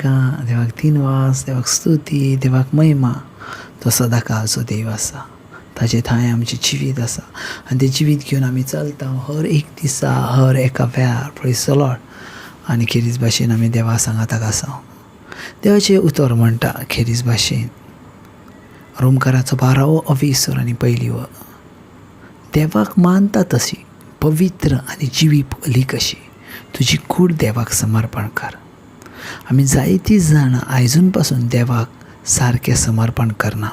आयका, देवाक दिनवास, देवाक स्तुती, देवाक महिमा. तो सदांकाळचो देव आसा, ताजे थांय आमचें जिवीत आसा आनी तें जिवीत घेवन आमी चलता हर एक दिसा, हर एका वेळार. प्रेज the Lord. आनी खेरीज भाशेन आमी देवा सांगाताक आसा. देवाचें उतर म्हणटा खेरीज भाशेन रोमकाराचो 12वो अवेसर आनी पयली वळ, देवाक मानता तशी पवित्र आनी जिवी बली कशी तुजी कूड देवाक समर्पण कर. आमी जायतीं जाणां आयजून पासून देवाक सारकें समर्पण करना.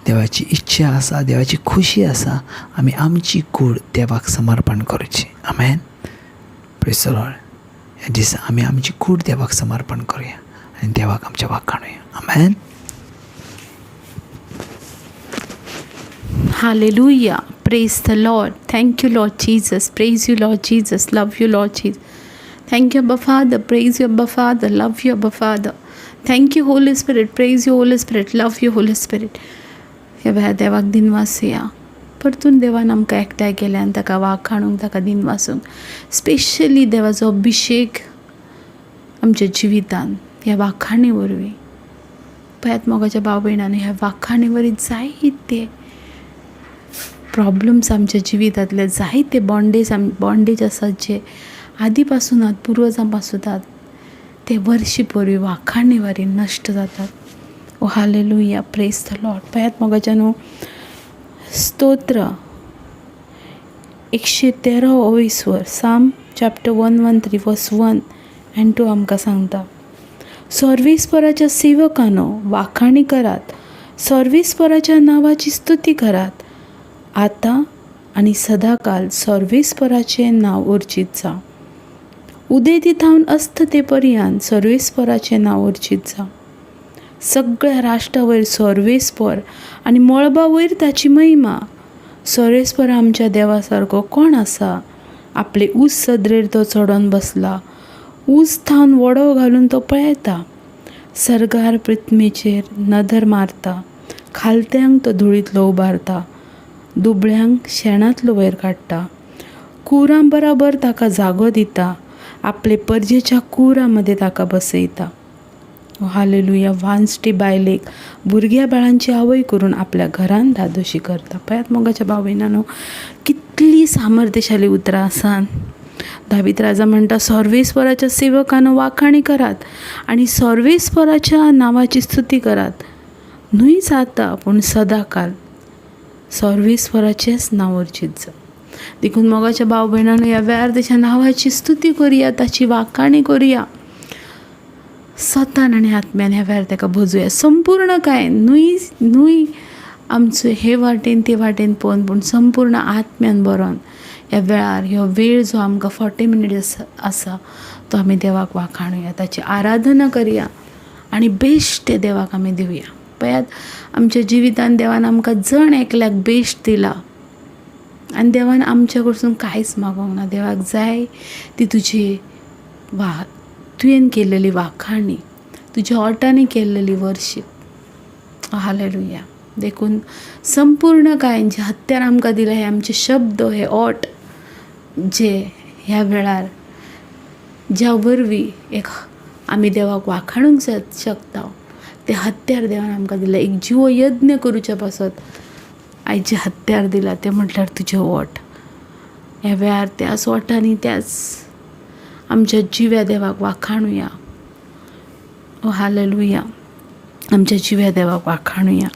देवाची इच्छा आसा, देवाची खुशी आसा आमी आमची कूड देवाक समर्पण करची. आमेन. प्रेज the Lord. ह्या दिसा आमी आमची कूड देवाक समर्पण करुया आनी देवाक आमच्या वाखाणुया. आमेन. Hallelujah. Praise the Lord. Thank you, Lord Jesus. Praise you, Lord Jesus. Love you, Lord Jesus. Thank you, Abba Father. Praise you, Abba Father. Love you, Abba Father. Thank you, Holy Spirit. Praise you, Holy Spirit. Love you, Holy Spirit. ह्या वेळार देवाक दिनवासया. परतून देवान आमकां एकठांय केल्या आनी ताका वाखाणूंक, ताका दिनवासूंक, स्पेशली देवाचो अभिशेक आमच्या जिवितान ह्या वाखाणी वरवीं. पळयात मोगाच्या भाव भयणांनी, ह्या वाखाणी वरवीं जायते प्रॉब्लम्स आमच्या जिवितांतले, जायते बॉन्डेज आसात जे आदी पासून आहात, पुर्वजां पासून आहात, ते वर्शीप वरवीं, वाखाणी वरवीं नश्ट जातात. ओ हालेलुया. Praise the Lord. पळयात मोगाच्या न्हू, स्तोत्र 113 अवेस्वर, Psalm chapter 113 verse 1 and 2 आमकां सांगता, सर्वेस्पराच्या सेवकानो वाखाणी करात, सर्वेस्पराच्या नांवाची स्तुती करात, आतां आनी सदांकाल सर्वेस्पराचें नांव उर्जीत जावं. उदेंती थावन अस्त ते पर्यंत सर्वेस्पराचें नांव उर्जीत जावं. सगळ्या राष्ट्रा वयर सर्वेस्पर आनी मळबा वयर ताची महिमा. सर्वेस्पर आमच्या देवा सारको कोण आसा? आपले ऊंच सदरेर तो चडोन बसला, ऊंच थावन वडो घालून तो पळयता. सर्गार पृथ्वीचेर नदर मारता, खालत्यांक तो धुळींतलो उबारता, दुबळ्यांक शेणांतलो वयर काडटा. कुरां बराबर ताका जागो दिता, आपले परजेच्या कुरां मदें ताका बसयता. हालेलुया. वांजटी बायलेक भुरग्या बाळांची आवय करून आपल्या घरान धादोशी करता. पळयात मोगाच्या भाव भयणांनो, कितली सामर्थ्यशाली उतरां आसात. दावीद राजा म्हणटा, सर्वेस्पराच्या सेवकानो वाखाणी करात आनी सर्वेस्पराच्या नांवाची स्तुती करात, न्हूच आतां पूण सदांकाल सर्वेस्पराचेंच नांव उर्जीत जावं. देखून मोगाच्या भाव भयणांनो, ह्या वेळार ताच्या नांवाची स्तुती करुया, ताची वाखाणी करुया, सतान आनी आत्म्यान ह्या वेळार ताका भजूया. संपूर्ण काय न्हूय न्हूय आमचो हे वाटेन ते वाटेन पळोवन, पूण संपूर्ण आत्म्यान बरोवन ह्या वेळार ह्यो वेळ जो आमकां 40 मिनट्स आसा तो आमी देवाक वाखाणुया, ताची आराधना करया आनी बेश्ट देवाक आमी दिवया. पळयात, आमच्या जिवितान देवान आमकां जण एकल्याक बेश्ट दिला आनी देवान आमच्या कडसून कांयच मागोंक ना. देवाक जाय ती तुजी वा तुवें केल्लेली वाखाणी, तुज्या ओठांनी केल्लेली वर्शीप. हालेलुया. देखून संपूर्ण काय जे हत्यार आमकां दिला, हे आमचे शब्द, हे ओठ, जे ह्या वेळार ज्या वरवीं एक आमी देवाक वाखाणूंक शकता, ते हत्यार देवान आमकां दिला. एक जिवो यज्ञ करुच्या पासत आयज जें हत्यार दिला तें म्हटल्यार तुजें ओठ. ह्या वेळार त्याच ओठांनी त्याच आमच्या जिव्या देवाक वाखाणुया. ओ हालेलुया. आमच्या जिव्या देवाक वाखाणुया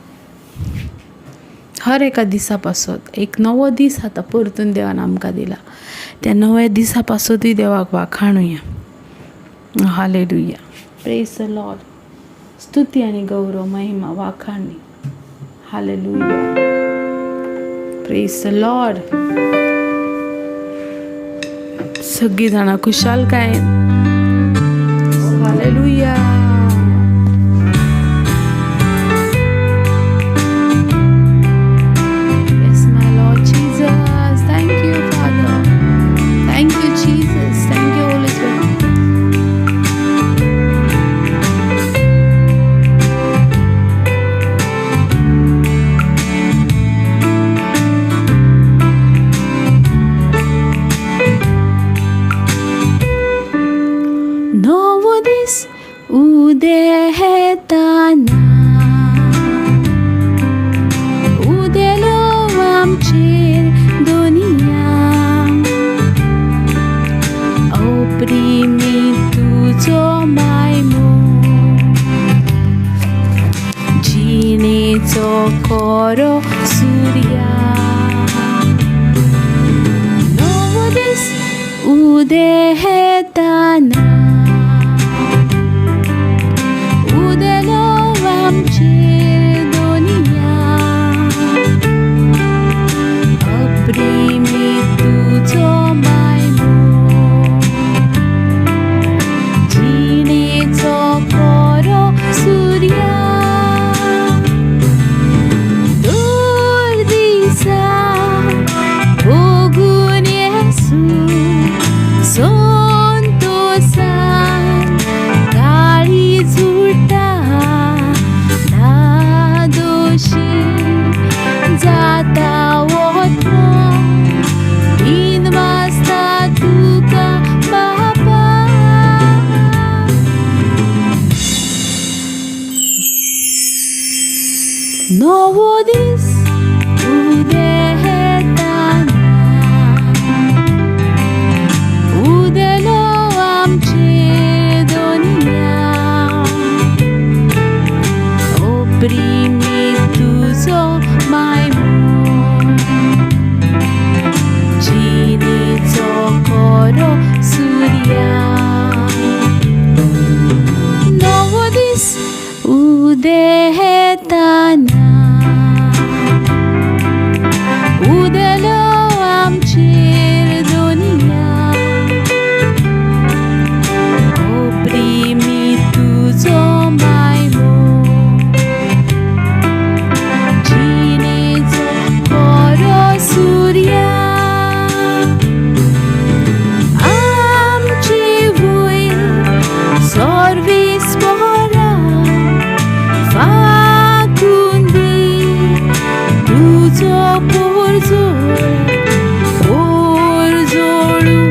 हर एका दिसा पासत. एक नवो दीस आतां परतून देवान आमकां दिला, त्या नव्या दिसा पासतूय देवाक वाखाणुया. हालेलुया. Praise the Lord. स्तुती आनी गौरव, महिमा, वाखाणी. हालेलुया. Praise the Lord. सगळीं जाणां खुशालकायेन. Hallelujah. Yes, my Lord Jesus. Thank you, Father. Thank you, Jesus. Thank you, Holy Spirit. नवो दीस उदेताना उदेलो आमचेर दोनिया अप्रिमी तुजो मायमो जिणेचो कोरो सुर्या नवो दीस उदेताना उदेलो आमचेर दोनिया अप्रिमी तुजो मायमो जिणेचो कोरो सुर्या दूर दिसा भोगून येसू संतोसान काळी जुळटा धादोशी जाता वतना दिनवासता तुका बापा. नवो दीस उदेताना उदेलो आमचेर दोनिया अप्रिमी तुजो मायमो जिणेचो कोरो सुर्या नवो दीस उदेताना उदेलो आमचेर दोनिया अप्रिमी तुजो मायमो जिणेचो कोरो सुर्या आमची भूंय सर्वीस परा फाकून दी तुजो पोरजोळ पोरजोळू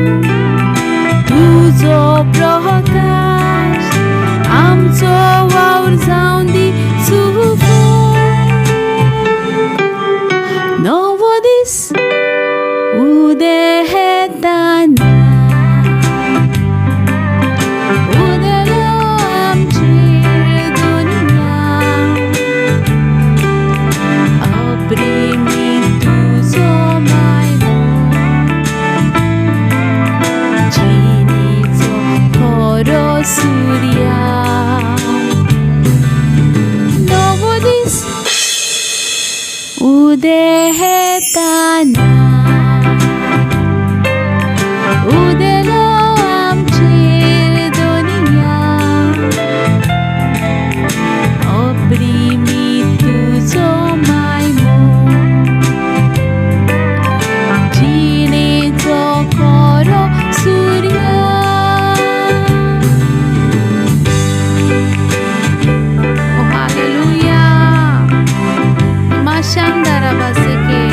तुजो प्रकाश आमचो वावर जावन दी सुफळ. नवो दीस उदेताना उदेलो आमचेर दोनिया अप्रिमी तुजो मायमो जिणेचो खरो सुर्या नवो दीस उदेताना उदेलो आमचेर दोनिया अप्रिमी तुजो मायमो जिणेचो कोरो सुर्या. Oh, hallelujah. Mashandarabaseke.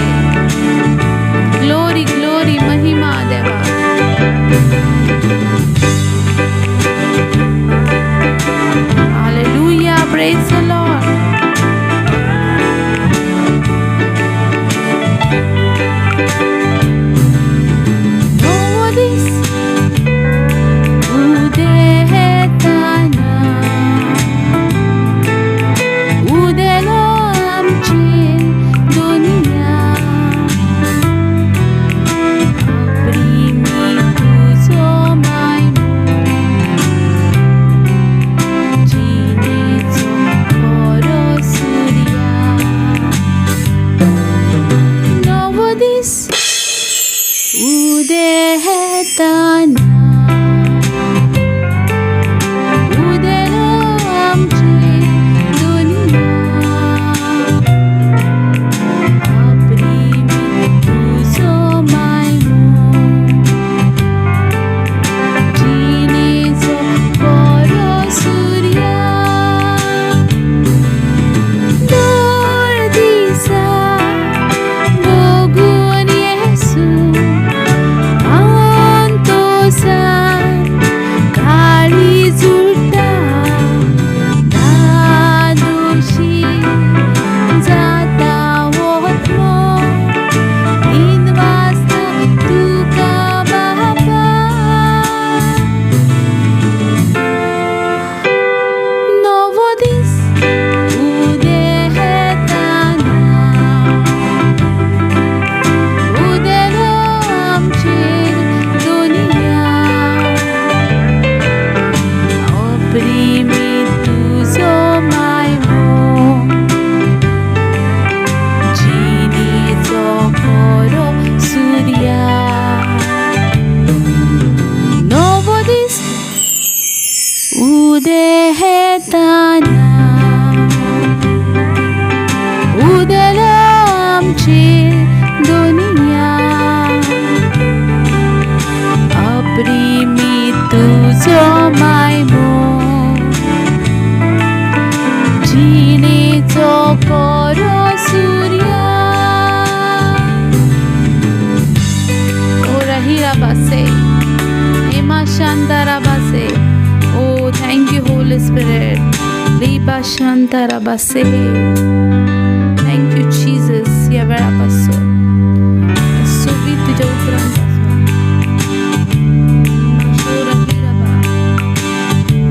कोरो सुर्या ओ रहीरा बासे एमा शांतारा बासे. ओ thank you Holi spirit. Riba शांतारा बासे. Thank you Jesus. ह्या वेळा पासून सोबीत तुज्या उतरान पासून.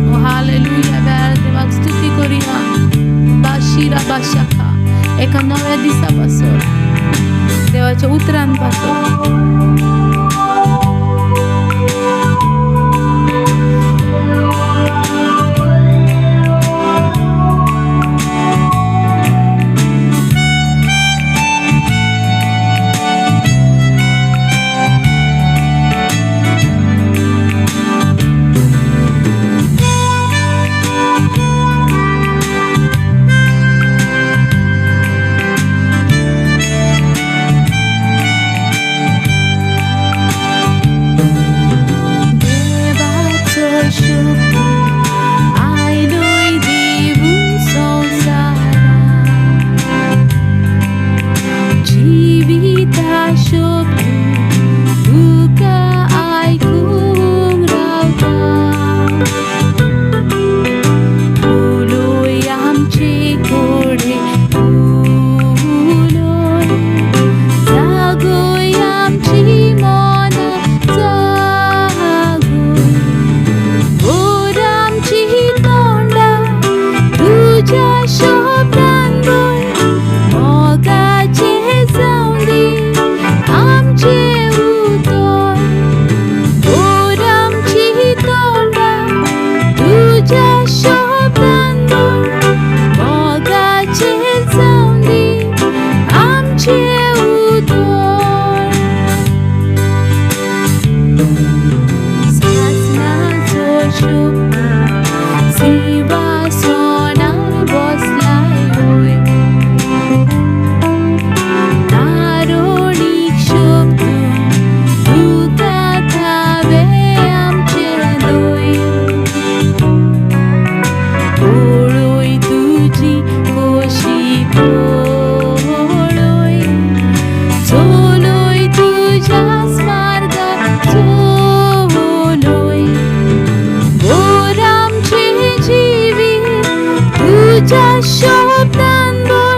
ओ हालेलुया. वेळार देवाक स्तुती करुया. बाशिरा बाशाखा एका नव्या दिसा पासून देवाच्या उतरान पासून. देवाचो शुक्र आयलोय देवून संवसारा जिविता शोभू तुका आयकूंक रावता. उलोय आमचे कोडे उलोय जागोय आमची मनां जागोय. भर आमची तोंडां तुज्या शब्दान भर मोगाचें जावं दी आमचें उतर. भर आमची तोंडां तुज्या शब्दान भर मोगाचें जावं दी आमचें उतर. सासणाचो शुक्र सिंहासनार बसलाय होय तारोणीक शब्द तुका थावे आमचें दोय. पळय तुजी खोशी पळय चलय तुज्याच मार्गार चलय. भर आमचें जिवीत तुज्या शब्दान भर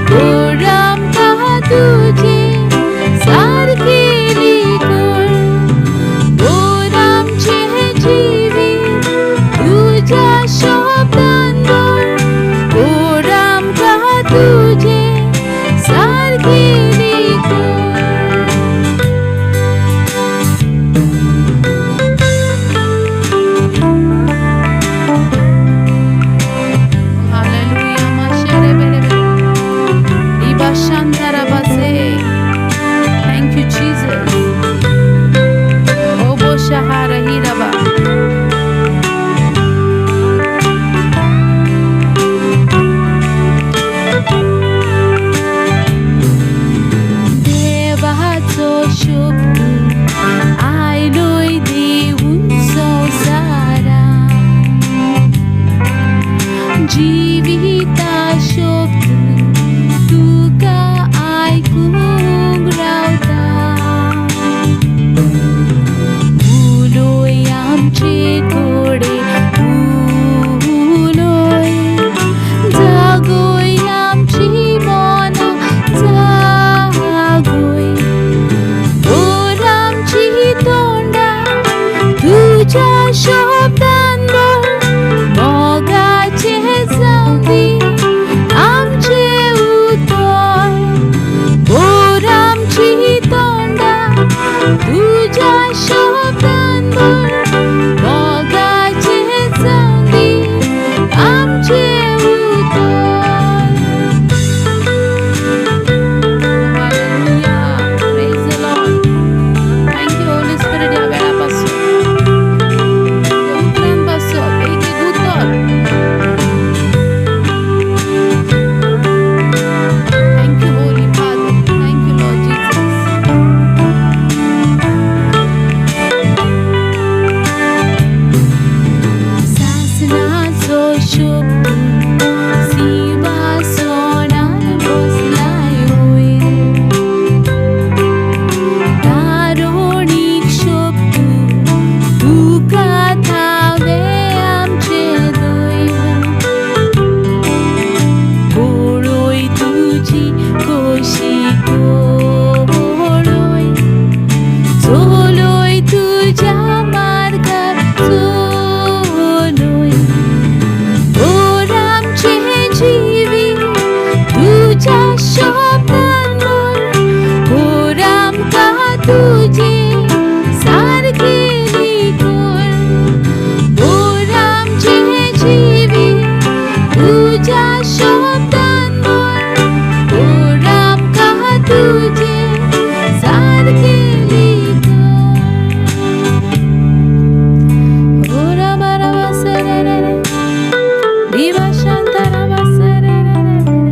भर आमकां तुजे सारकेली कर. भर आमचें जिवीत तुज्या शब्दान भर भर आमकां तुजे सारकेली कर. Hallelujah. Mashere bere bere. Riba shandara base. Thank you, Jesus. Obo shahara hiraba. देवाचो शुक्र आयलोय देवून संवसारा जिविता शब्द तुका आयकूंक रावता. उलोय आमचे कोडे उलोय जागोय आमची मनां जागोय. भर आमची तोंडां तुज्या शब्दान भर मोगाचें जावं दी आमचें तुज्या शब्दान भर ओर आमकां तुजे सारकेली कर. ओरा बारा बासरे रे रे, रिवा शांतारा बासरे रे रे रे,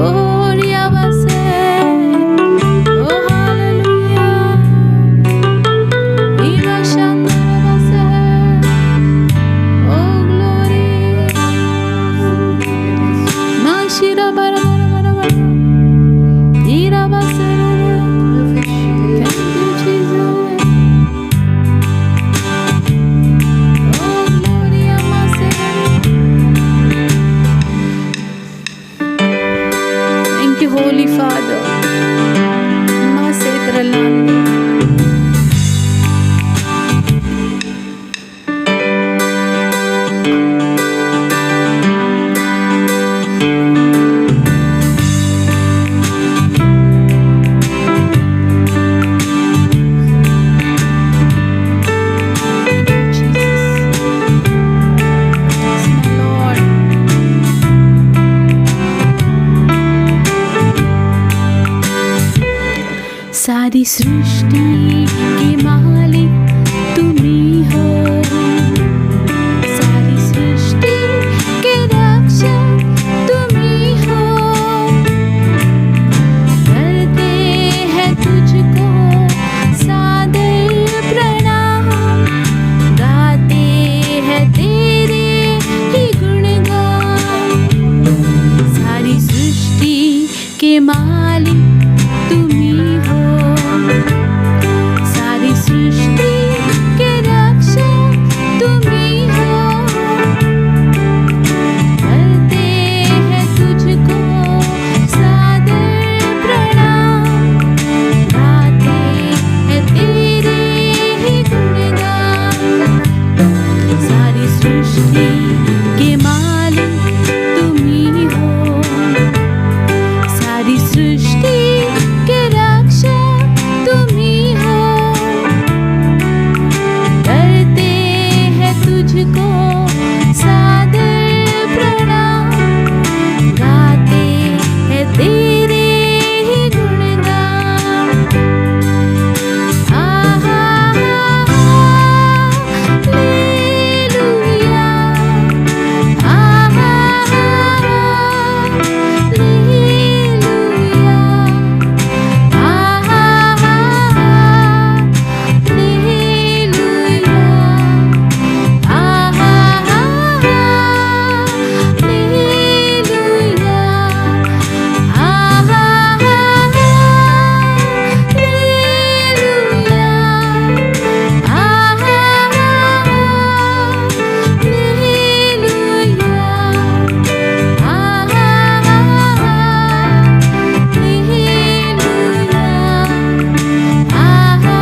ओरिया बासे, ओ हालेलुया, रिवा शांतारा बासे, ओ ग्लोरी, माशिरा बारा बारा बारा बारा, ईरा बासे रे रे. Thank you, Jesus. Oh, gloria, Master. Thank you, Holy Father. Masetralande. Thank you, Jesus. Yes, my Lord. सारी सृष्टि के मालिक तुम ही हो, सारी सृष्टि के रक्षक तुम ही हो, करते हैं तुझको सादर प्रणाम, गाते हैं तेरे ही गुणगान। सारी सृष्टि के मालिक तुम ही हो, सारी सृष्टि के रक्षक तुम ही हो, करते हैं तुझको सादर प्रणाम, गाते हैं तेरे ही गुणगान। सारी सृष्टि के मालिक तुम ही हो, सारी सृष्टि के रक्षक तुम ही हो, करते हैं तुझको सादर प्रणाम, गाते हैं तेरे ही गुणगान। आहा हालेलुया, आहा हालेलुया, आहा हालेलुया, आहा हालेलुया, आहा हालेलुया, आहा हालेलुया, आहा हालेलुया, आहा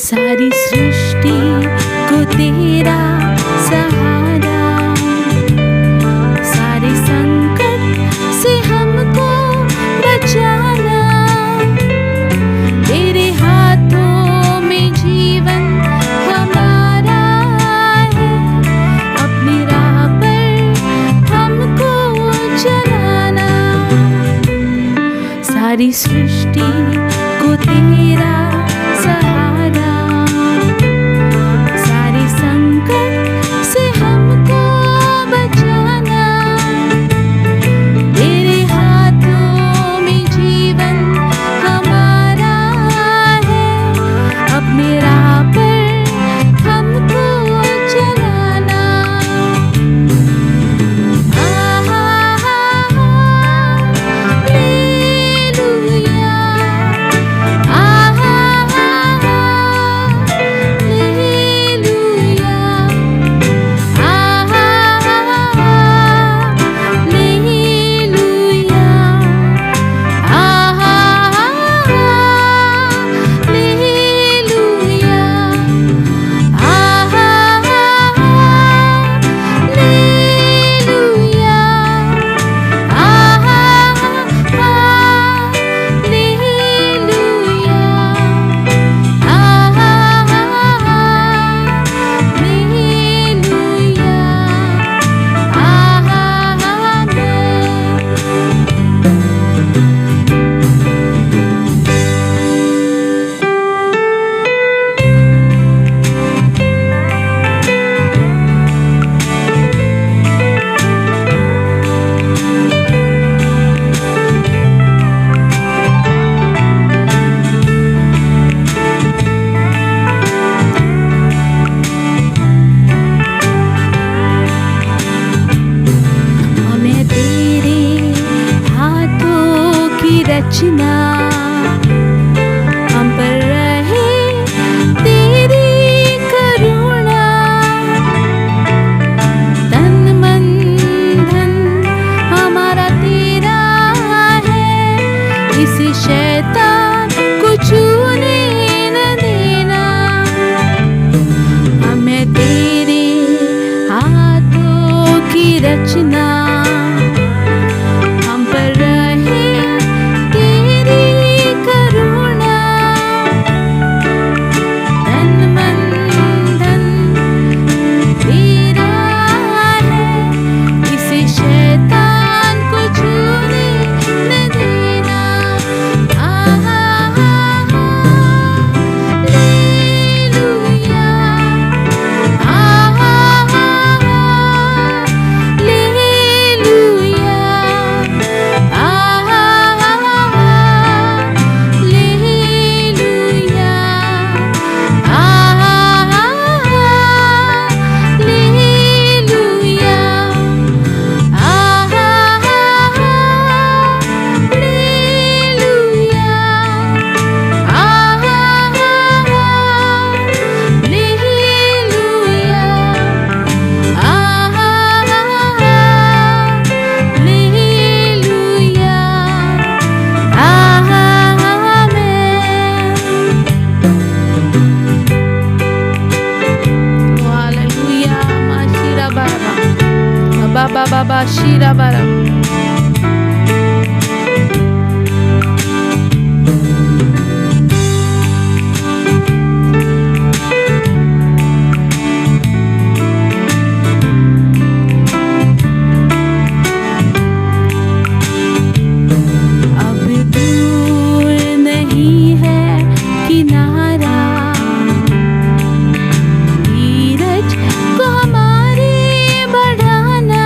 सारी सृष्टि को तेरा सहारा, सारे संकट से हमको बचाना, तेरे हाथों में जीवन हमारा है, अपनी राह पर हमको चलाना। सारी सृष्टि को तेरा सहारा, सारे संकट से हमें तेरे हाथों की रचना, हम पर रहे तेरी करुणा। तन मन धन तेरा है, इसे शैतान को छूने न देना। आहा हालेलुया, आहा हालेलुया, आहा हालेलुया, आहा हालेलुया, आहा हालेलुया, आहा हालेलुया, आहा हालेलुया, आमेन। हालेलुया। माशिरा बारबा बाबा बाबा शिरा बारबा। अब दूर नहीं है किनारा, धीरज को हमारे बढ़ाना।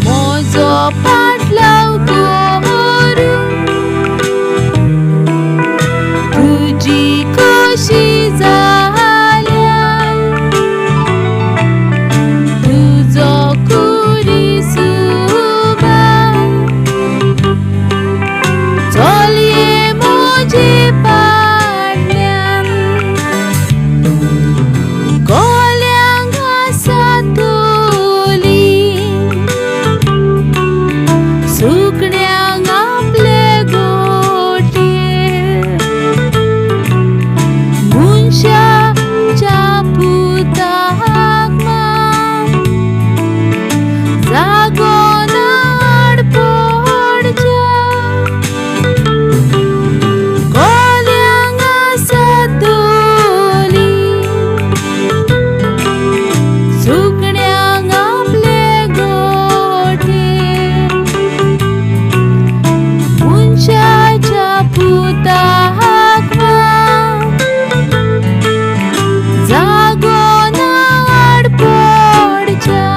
म्हजो पाटलाव करूं तुजी खोशी जाल्या तुजो कुरी सुबा चलये म्हजे पाटल्यान कोल्यांक आसा तोली सुकण्यांक आपले गोठे मनशाच्या पुताक मान जागो नाड पडच्या कोल्यांक आसा तोली सुकण्यांक आपले गोठे मनशाच्या पुताक मान जागो नाड पडच्या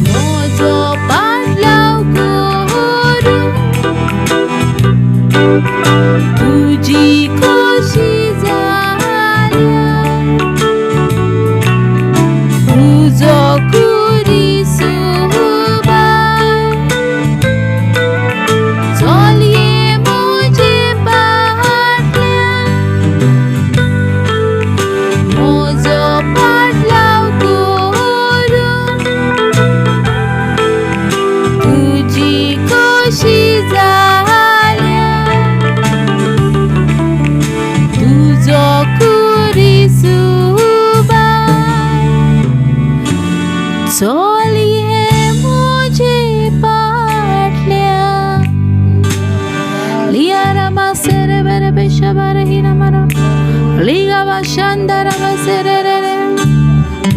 म्हजो पाटलाव करूं तुजी खोशी जाल्या तुजो कुरी सुबा चलये म्हजे पाटल्यान म्हजो पाटलाव करूं तुजी खोशी जाल्या तुजो कुरी सुबा चलये म्हजे पाटल्यान लियारा मासेरे बेरे बेशबारे हिरा मारा लिगा बाशांदरा बसेरे रे रे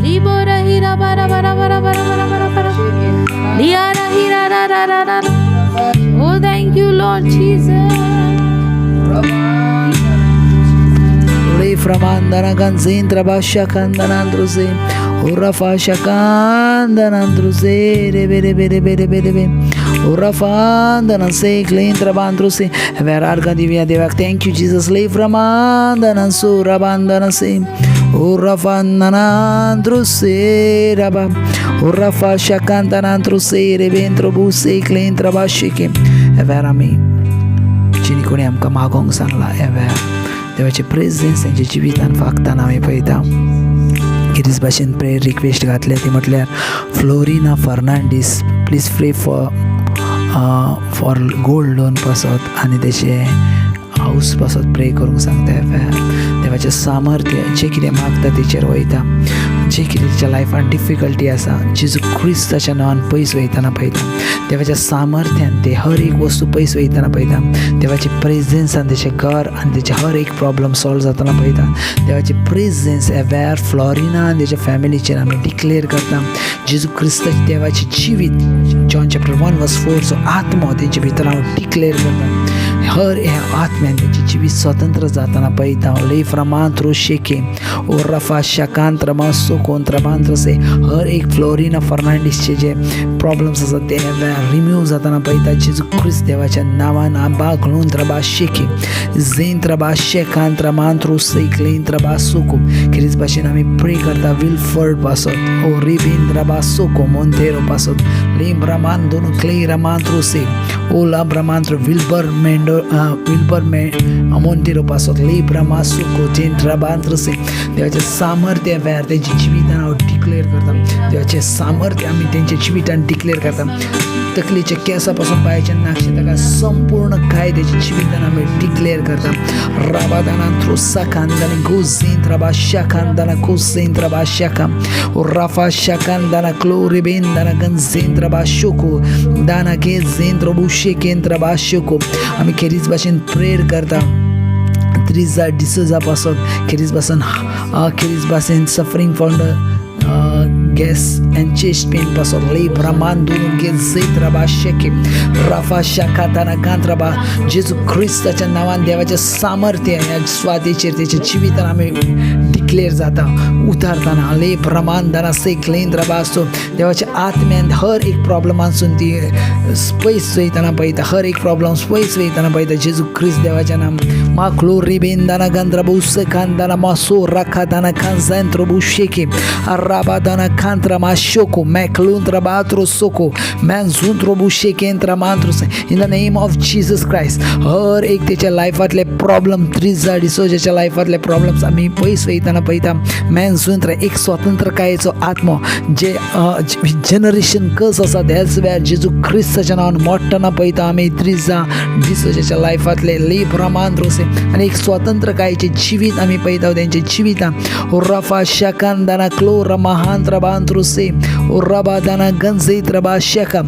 लिबोरा हिरा बारा बारा बारा बारा बारा बारा बारा लियारा हिरा रा रा रा रा. Oh, thank you, Lord Jesus. Reframandana ganzintra bashakandanandruze Urafashakandanandruze rebe rebe rebe rebe rebe Urafandanan se klintra bandruse Verarga divina devak. Thank you, Jesus. Leframandanan surabandanan se Urafandanandruse raba Urafashakandanandruse rebentro buse klintra bashike Verami चिनी कोणी आमकां मागोंक सांगला एवेर देवाचे presence तेंच्या जिवितान फागताना आमी पळयता. गिरीश भाशेन प्रेयर रिक्वेस्ट घातल्या ती म्हटल्यार Florina Fernandes please pray for gold loan पासत आनी तेचे हावस पासत प्रे करूंक सांगता. एवेर देवाचें सामर्थ्य जें कितें मागता तेचेर वयता, जें कितें तिच्या लायफान डिफिकल्टी आसा जेजू क्रिस्ताच्या नांवान पयस वयतना पळयता. देवाच्या सामर्थ्यान ते हर एक वस्तू पयस वयतना पळयता. देवाचे प्रेजेंसान तेचें घर आनी तेचे हर एक प्रॉब्लम सॉल्व जातना पळयता. देवाचे प्रेजेंस एवेर फ्लॉरिना आनी तेच्या फॅमिलीचेर आमी डिक्लेर करता. जेजू क्रिस्ताचें देवाचें जिवीत जॉन चॅप्टर 1 वर्स 4 चो आत्मो तेंचे भितर हांव डिक्लेर करता. हर ह्या आत्म्यान तेंचें जिवीत स्वतंत्र जातना पळयता. लेफ्रमांत्रो शेके ओ रफा शकांत्र मासो कोंत्रबांत्र से हर एक फ्लोरिना फर्नांडीसचे जे प्रॉब्लम्स आसात ते रिमूव जातना पळयता. जेजू क्रिस्त देवाच्या नांवान आबा ग्लोंत्रबा शेके झेंत्रबा शेकांत्र मांत्रो सेक्लेंत्रबा सोको गिरीज भाशेन आमी प्रे करता विल्फर्ड पासत ओ रिबेंद्रबा सोको मोंतेरो पासत लेब्रामांदोन क्लेरा मांत्रो से ओ लाब्रामांत्रो विल्बर मेंडो विल्बर मे मोंतेरो पासत लेब्रामा सोको जेंट्राबांत्र से देवाचें सामर्थ्य वेर तेंच्या जिवितान हांव डिक्लेर करता. देवाचें सामर्थ्य आमी तेंच्या जिवितान डिक्लेर करता. तकलेच्या केंसा पासून पांयाच्या नाक्षे ताका संपूर्ण कायद्याच्या जिवितान आमी डिक्लेर करता. राबादाना त्रोसा खानदाना गोझेंद्रबा शाखानदाना कोसेंद्रबा शाखा राफा शाखानदाना क्लोरिबेंदाना गंझेंद्रबा शोको दाना के झेंद्र बुशे केंद्रबा शोको आमी खेरीज भाशेन प्रेयर करता. त्रिजा डिसोजा पासत खेरीज भाशेन खेरीज भाशेन suffering from the Gas and chest pain पासत लेब्रामांदू गेझेत्राबा शेके राफा शाखाताना कांत्राबा जेजू क्रिस्ताच्या नांवान देवाचें सामर्थ्य ह्या स्वातीचेर तेच्या जिवितान आमी डिक्लेर जाता उतारतना लेब्रामांदाना सेक्लेंद्राबा सो देवाच्या आत्म्यान हर एक प्रॉब्लमांसून ती पयस वयतना पळयता, हर एक प्रॉब्लम पयस वयतना पळयता जेजू क्रिस्त देवाच्या नाम माखलो रिबेंदाना गंद्रबुस कांदाना मासो राखादाना कांजेंत्रो शेके राबादाना कांत्रा माशोको मॅकलुंत्रा बात्रो सोको मॅन्झुंत्रो बुशेकेंत्रा मांत्रो. In the name of Jesus Christ हर एक तेच्या लायफांतले प्रॉब्लम त्रिजा डिसोजाच्या लायफांतले प्रॉब्लम्स आमी पयस वयतना पळयता. मॅन्झुंत्रा एक स्वतंत्रकायेचो आत्मो जे जनरेशन कस आसा त्याच वेळार जेजू क्रिस्ताच्या नांवान मोडटना पळयता आमी त्रिजा डिसोजाच्या लायफांतले लेब्रामांत्रोसे आनी एक स्वतंत्रकायेचें जिवीत आमी पळयता तेंच्या जिवितान. रफा शकांदाना क्लोरा महांत्रा बांत्रुसे रबादाना गंजेत्र बा शेका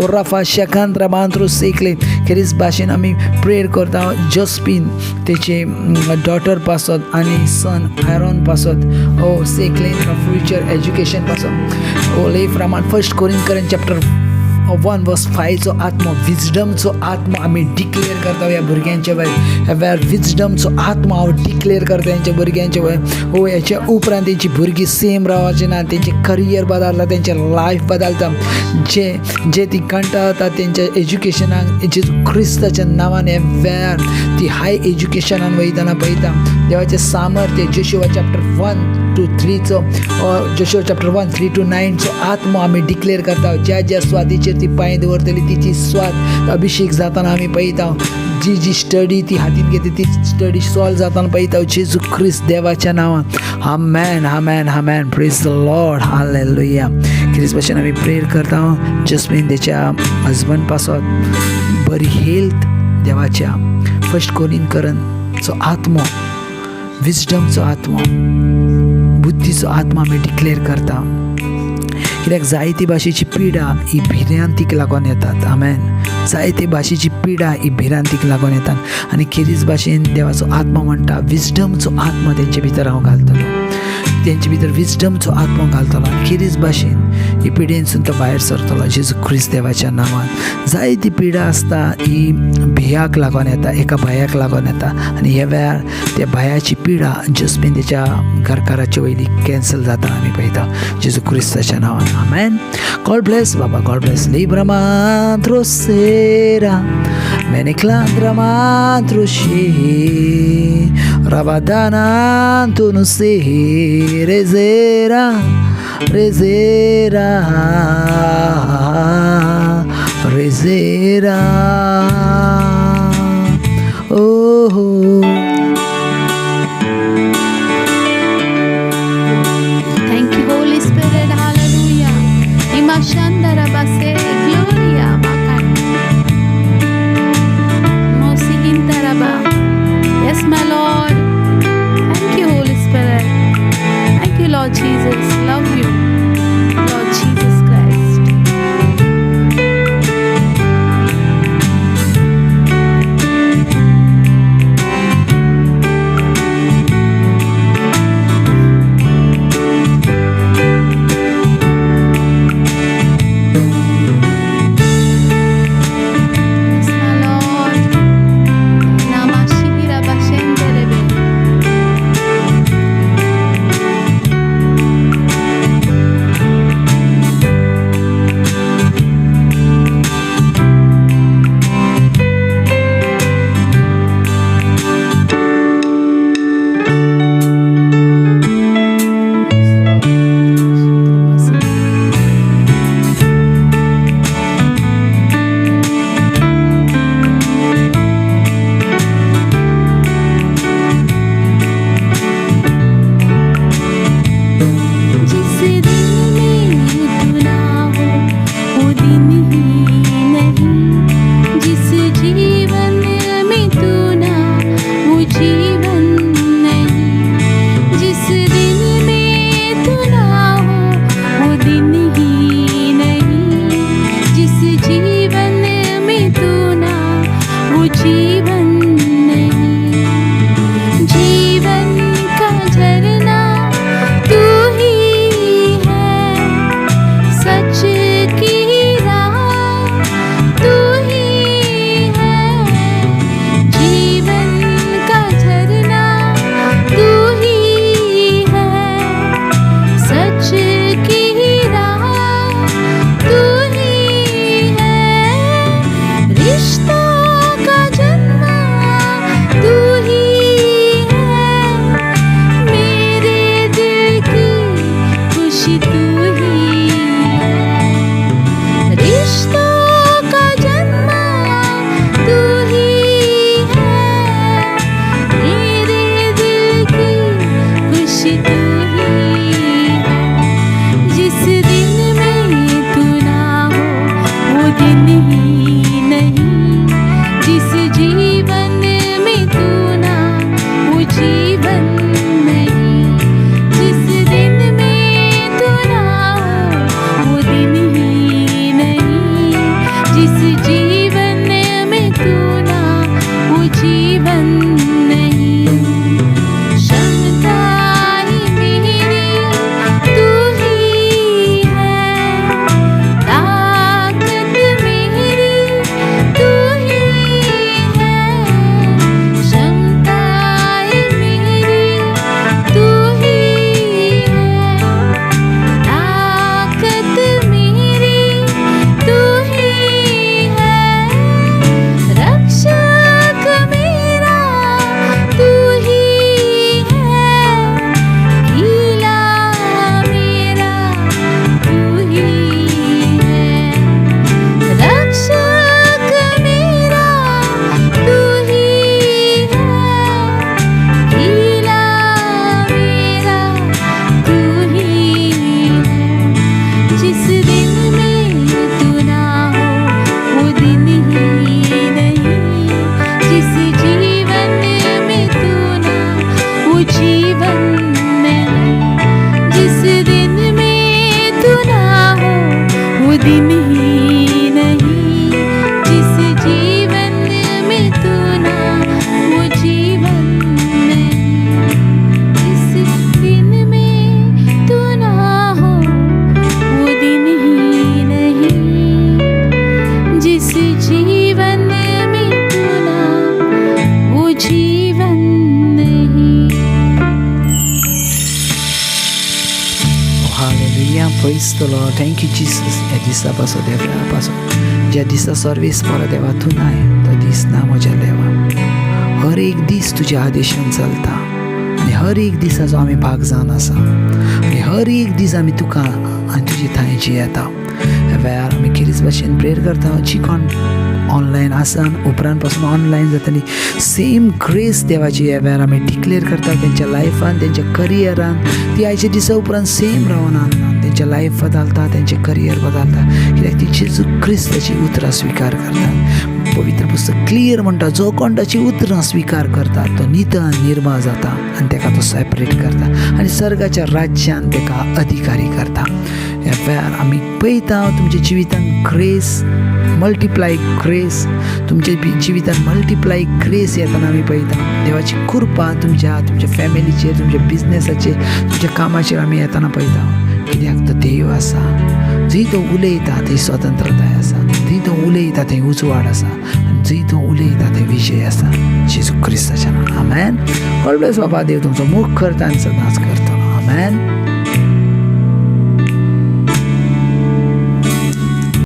रफा शकांत्रा बांत्रू सेकले. खेरीज भाशेन आमी प्रेयर करता जस्पीन तेचे डॉटर पासत आनी सन आयरॉन पासत ओ सेकले फ्युचर एज्युकेशन पासत ओ ले प्रमाण फर्स्ट कोरिंकरन चॅप्टर 1 verse 5 आत्मो विजडमचो आत्मो आमी डिक्लेअर करता ह्या भुरग्यांच्या वयर. ह्या वेळार विजडमचो आत्मो हांव डिक्लेअर करता हेंच्या भुरग्यांच्या वयर. ओ हेच्या उपरांत तेंची भुरगीं सेम रावपाची ना, तेंचें करियर बदलता, तेंचें लायफ बदलता, जे जे ती कंटाळता तेंच्या एज्युकेशनाक जेजू क्रिस्ताच्या नांवान ह्या वेळार ती हाय एज्युकेशनान वयतना पळयता. देवाचें सामर्थ्य Joshua chapter 1 to 3 Joshua chapter 1 3 to 9 आत्मो आमी डिक्लेअर करता. ज्या ज्या स्वातीचेर ती पांय दवरतली तिची स्वात अभिशेक जाताना आमी पळयता. जी जी स्टडी ती हातीन घेता ती स्टडी सॉल्व जाताना पळयता जेजू क्रिस्त देवाच्या नांवान. आमेन आमेन आमेन. Praise the Lord. हालेलुया. क्रिस्त भाशेन आमी प्रेयर करता जस्मीन तेच्या हजबंड पासत बरी हेल्थ देवाच्या फर्स्ट कोरिंकरनचो आत्मो विजडमचो आत्मो बुद्धीचो आत्मा आमी डिक्लेअर करता. कित्याक जायती भाशेची पिडा ही भिरांतीक लागून येतात. आमेन. जायते भाशेची पिडा ही भिरांतीक लागून येतात आनी खेरीज भाशेन देवाचो आत्मा म्हणटा विजडमचो आत्मा तेंचे भितर हांव घालतलो, तेंचे भितर विजडमचो आत्मो घालतलो आनी खेरीज भाशेन ही पिडेनसून तो भायर सरतलो जेजू क्रिस्त देवाच्या नांवान. जायती पिडा आसता ही भियाक लागून येता, एका भंयाक लागून येता आनी ह्या वेळार त्या भंयाची पिडा जस्मीन तेच्या घरकाराचे वयली कॅन्सल जाता आमी पळयता जेजू क्रिस्ताच्या नांवान. आमेन. गॉड ब्लेस बाबा. गॉड ब्लेस. लिब्रमांत्रो सेरा मेनेक्लांद्रमांत्रो शे रबादानांतु नुसे रेजेरा रेजेरा रेजेरा. Oh. Thank you, Holy Spirit. Hallelujah. Imashandarabase, Gloria. Makan. Mosihintaraba. Yes, my Lord. Thank you, Holy Spirit. Thank you, Lord Jesus. Love you, Lord Jesus Christ. दिन ही नहीं। जिस जीवन में तू ना वो जीवन नहीं, जिस दिन में तू ना हो वो दिन ही नहीं, जिस जीवन में तू ना वो जीवन नहीं। Hallelujah, praise the Lord, thank you Jesus. ह्या दिसा पासो देवा पासो ज्या दिसा सर्वीस परत देवा तूं नाय तो दीस ना म्हज्या देवा. हर एक दीस तुज्या आदेशान चलता आनी हर एक दिसाचो आमी भाग जावन आसा आनी हर एक दीस आमी तुका आनी तुजे थंय जियेता. ह्या वेळार आमी खेरीज भाशेन प्रेयर करता जी कोण ऑनलायन आसा उपरांत पासून ऑनलायन जातली सेम ग्रेस देवाची ह्या वेळार आमी डिक्लेर करता तेंच्या लायफान, तेंच्या करियरान. ती आयच्या दिसा उपरांत सेम रावना, तेंच्या लायफ बदलता, तेंचें करियर बदलता, कित्याक ती जेजू क्रिस्ताची उतरां स्विकार करता. पवित्र पुस्तक क्लियर म्हणटा, जो कोण ताची उतरां स्विकार करता तो नितळ निर्मळ जाता आनी तेका तो सेपरेट करता आनी सर्गाच्या राज्यान तेका अधिकारी करता. ह्या वेळार आमी पळयता तुमच्या जिवितान ग्रेस, मल्टिप्लाय ग्रेस, तुमच्या जिवितान मल्टिप्लाय ग्रेस येतना आमी पळयता. देवाची कृपा तुमच्या, तुमच्या फॅमिलीचेर, तुमच्या बिजनेसाचेर, तुमच्या कामाचेर आमी येतना पळयता. कित्याक तो देव आसा, जंय तो उलयता थंय स्वतंत्रताय आसा, जंय तो उलयता थंय उजवाड आसा आनी जंय तो उलयता थंय विजय आसा. जेजू क्रिस्ताच्या नांवान आमेन. गॉड ब्लेस. बाबा देव तुमचो मोग करता आनी सदांच करतलो. आमेन.